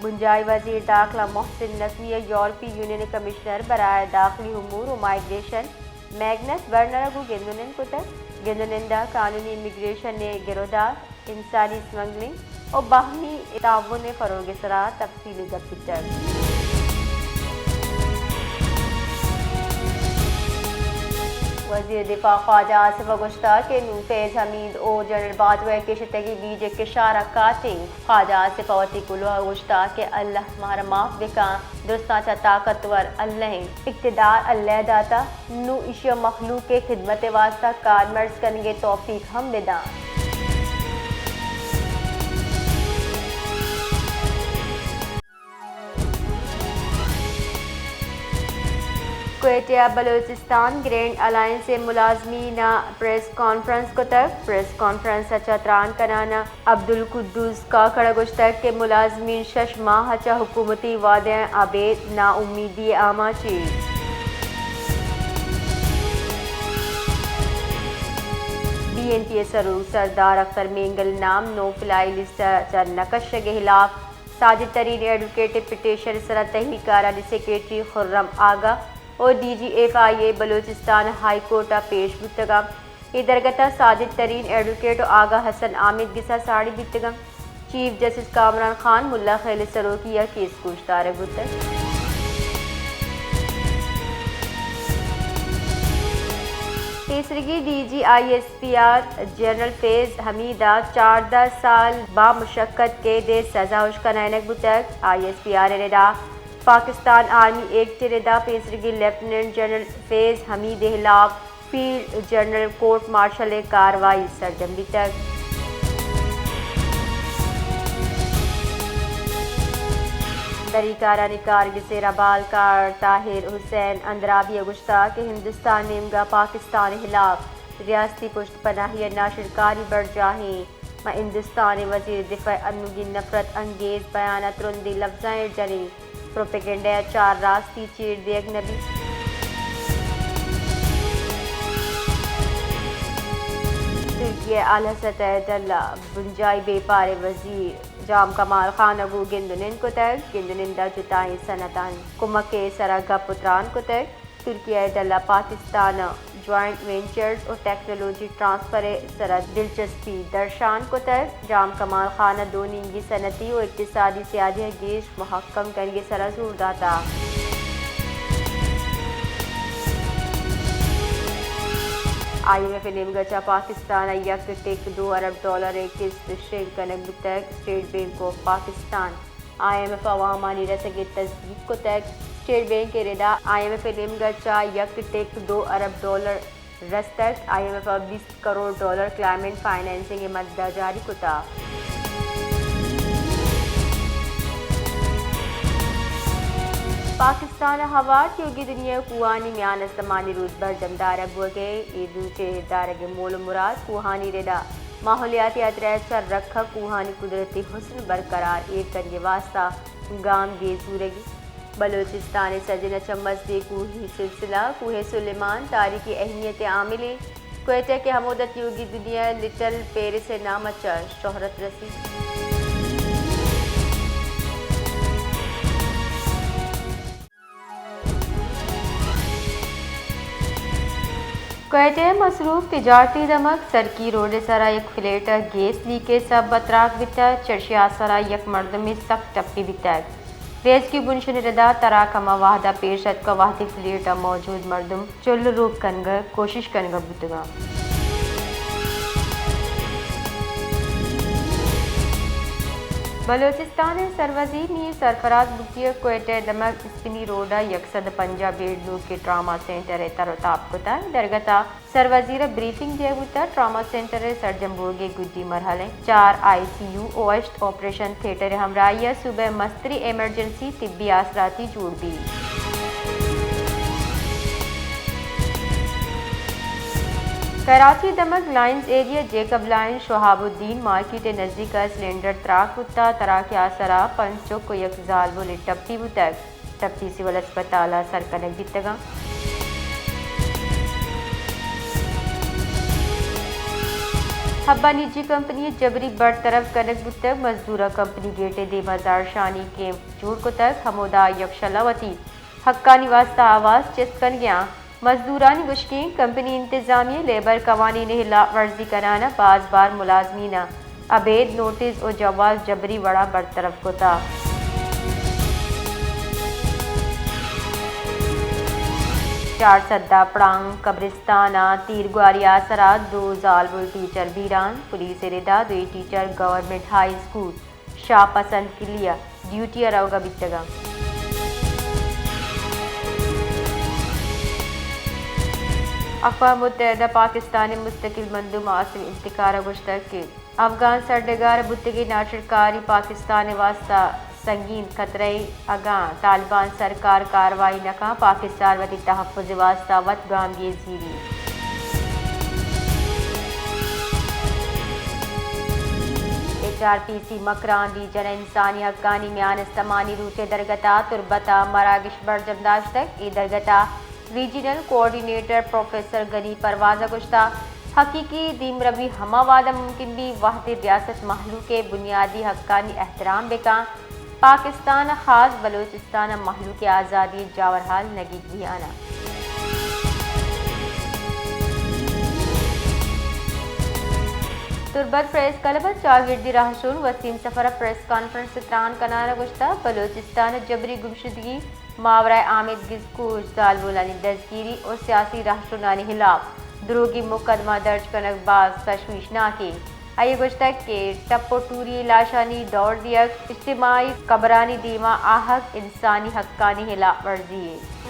بنجاہی وزیر داخلہ محسن نقوی ء یورپی یونین ء کمشنر برائے داخلی امور و مائیگریشن میگنس برنر ء گوں گند و نند کتگ۔ گند و نند ء قانونی امیگریشن ء گرودار، انسانی سمگلنگ و باہمی تعاون ء فروغ ء سرا تفصیلی گپ بیتگ۔ وزیر دفاع خواجہ آصف ء گوشتگ کہ نوں فیض حمید و جنرل باجوہ ء کشتگیں بیج ء کشار ء کاٹیں۔ خواجہ آصف ء وتی کلوہ ء گوشتگ کہ اللہ مارا معاف بکن، درستاں چہ طاقتور اللہ انت، اقتدار اللہ ء داتہ، نوں ایشی ء مخلوق ء خدمت ء واستہ کارمرز کنگ ء توفیق ہم بداں۔ کوئٹہ ء بلوچستان گرینڈ الائنس ء ملازمین ء پریس کانفرنس کتگ۔ پریس کانفرنس ء چہ تران کنان ء عبدالقدوس کاکڑ ء گوشتگ کہ ملازمین شش ماہ ء چہ حکومتی وعدہ ء ابید نا امیدی ء آماچ انت۔ بی این پی ء سروک سردار اختر مینگل نام نو فلائی لسٹ ء چہ نہ کشگ ء ہلاپ ساجد ترین ایڈووکیٹ ء پٹیشن ء سرا تحریک کارانی سیکرٹری خرم آگاہ و ڈی جی ایف آئی اے بلوچستان ہائی کورٹ ء پیش بوتگ انت۔ اے درگت ء ساجد ترین ایڈووکیٹ و آگاہ حسن عامد گس ء ساڑی بیتگ انت۔ چیف جسٹس کامران خان ملا خیل ء سروکی ء کیس گوشدارگ بوتگ۔ پیسریگیں D G I S P R general Faiz Hameed ء چاردہ سال با مشقت قید ء سزا اشکنائینگ بوتگ۔ آئی ایس پی آر ء ردا پاکستان آرمی ایکٹ ء ردا پیسریگیں لیفٹیننٹ جنرل فیض حمید ء ہلاپ فیلڈ جنرل کورٹ مارشل ء کاروائی سرجم بیتگ۔ دری کارانی کارگس ء ربالکار طاہر حسین اندرابی ء گوشتگ کہ ہندوستان ء نیمگ ء پاکستان ء ہلاپ ریاستی پشت پناہی ء ناشرکاری برجاہ انت۔ ماں ہندوستان ء وزیر دفاع ء انوگیں نفرت انگیز بیان ء ترندیں لفظاں ایر جنیں، پروپیگنڈا ء چار راستی چیر دیگ نہ بیت۔ ترکی ء الحسد ء ڈل ء بنجاہی بیپار ء وزیر جام کمال خان ء گوں گند ء نند کتگ۔ گند ء نند ء جتائیں صنعتانی کمک ء سرا گپ ء تران کتگ۔ ترکیہ ء ڈل ء پاکستان ء جوائنٹ وینچرز و ٹیکنالوجی ٹرانسفر ء سرا دلچسپی درشان کتگ۔ جام کمال خان ء دو نیمگی صنعتی و اقتصادی سیادی ء گیش مہکم کنگ ء سرا زور داتگ۔ آئی ایم ایف ء نیمگ ء چہ پاکستان ء یک ٹک دو ارب ڈالر ء قسط شنگ کنگ بوتگ۔ State Bank of Pakistan I M F ء عوامانی رسگ ء تصدیق کتگ۔ اسٹیٹ بینک ء ردا آئی ایم ایف ء نیمگ ء چہ یک ٹک دو ارب ڈالر رستگ۔ آئی ایم ایف ء بیست کروڑ ڈالر کلائمیٹ فنانسنگ ء مد ء جاری کتگ۔ پاکستان ء ہوار تیوگیں دنیا ء کوہانی میان استمانی روچ برجم دارگ بوگ ء اے روچ ء دارگ ء مول ء مراد کوہانی ردا ماحولیاتی ہترہ ء چہ رکھ ء کوہانی قدرتی حسن برقرار ایر کنگ ء واستہ گامگیج زورگی۔ بلوچستان ء سجن ء چہ مزنیں کوہی سلسلہ کوہ سلیمان تاریخی اہمیت ء عاملے۔ کوئٹہ کہ ہمودا تیوگیں دنیا ء لٹل پیرس ء نام ء چہ شہرت رسیت۔ کوئٹہ ء مصروف تجارتی دمگ سرکی روڈ ء سرا یک فلیٹ ء گیس لیک ء سبب ء تراک بیتگ، چرشی ء آسرا یک مردمے سک ٹپی بیتگ۔ ریسکیو بنشن ء ردا تراک ہما وہدا پیش اتک کہ وہدے فلیٹ ء موجود مردم چل روک کنگ ء کوشش کنگ ء بوتگاں۔ بلوچستان ء سروزیر میر سرفراز بگٹی ء کوئٹہ ء دمگ اسپنی روڈ ء یک سد ء پنجاہ بیڈ نوکیں ٹراما سینٹر ء تر ء تاب کتگ۔ درگت ء سروزیر ء بریفنگ دیگ بوتگ۔ ٹراما سینٹر ء سرجم بوگ ء گڈی مرحلہ ء چار آئی سی یو ء ہشت آپریشن تھیٹر ء ہمراہی ء صوبہ ء مستریں ایمرجنسی طبی آسراتی جوڑ بیت۔ کراچی دمگ لائنز ایریا جیکب لائن شہاب الدین مارکیٹ ء نزیک ء سلنڈر تراک بوتگ۔ تراک ء آسرا پنچ چک ء یک زالبولے ٹپی بوتگ۔ ٹپی سول ہسپتال ء سر کنگ بیتگاں۔ حبا نجی کمپنی ء جبری برطرف کنگ بوتگ، مزدوراں کمپنی گیٹ ء دیما زہرشانی کیمپ جوڑ کتگ، ہمودا یکشلا وتی حقانی واستہ آواز چست کنگیاں۔ مزدورانی گوشگیں کمپنی انتظامیہ لیبر قوانین ء ہلاپ ورزی کنان ء باز بار ملازمین ء ابید نوٹس و جواز جبری وڑا برطرف کتا۔ چار سدہ پڑانگ قبرستان ء تیرگواری آسرا دو زالبول ٹیچر بیران، پولیس ء ردا دوئی ٹیچر گورنمنٹ ہائی اسکول شاہ پسند کلی ء ڈیوٹی ء روگ ء بیتگ انت۔ اقوام متحدہ پاکستان ء مستقل مندوب عاصم افتخار ء گوشتگ کہ افغان سرڈگار ء بوتگیں ناشرکاری پاکستان ء واستہ سنگین خطرہ ء، اگاں طالبان سرکار کاروائی نہ کن، پاکستان وتی تحفظ ء واستہ وت گامگیج زیری۔ ایچ آر پی سی مکران ریجن ء انسانی حقانی میان استمانی روچ ء درگت ء تربت ء مراگش برجم داشتگ۔ اے درگت ء ریجنل کوآرڈینیٹر پروفیسر غنی پرواز ء گوشتگ، حقیقی دیمروی ہما وہد ء ممکن بیت، وہدے ریاست مہلوک ء بنیادی حقانی احترام بہ کن۔ پاکستان ء خاص بلوچستان ء مہلوک ء آزادی ء جاورحال نگیگ بیان ء۔ تربت پریس کلب ء چاگردی راہشون وسیم سفر ء پریس کانفرنس ء تران کنان ء گوشتگ، بلوچستان ء جبری گمشدگی ماورائے آمید گزکوش زالبولانی دزگیری و سیاسی رہشونانی ہلاپ دروگی مقدمہ درج کنگ باز تشویشناکیں۔ آئی ء گوشتگ کہ ٹپ و ٹوری لاشانی دور دیگ، اجتماعی قبرانی دیما آہگ انسانی حقانی ہلاپ ورزی یے۔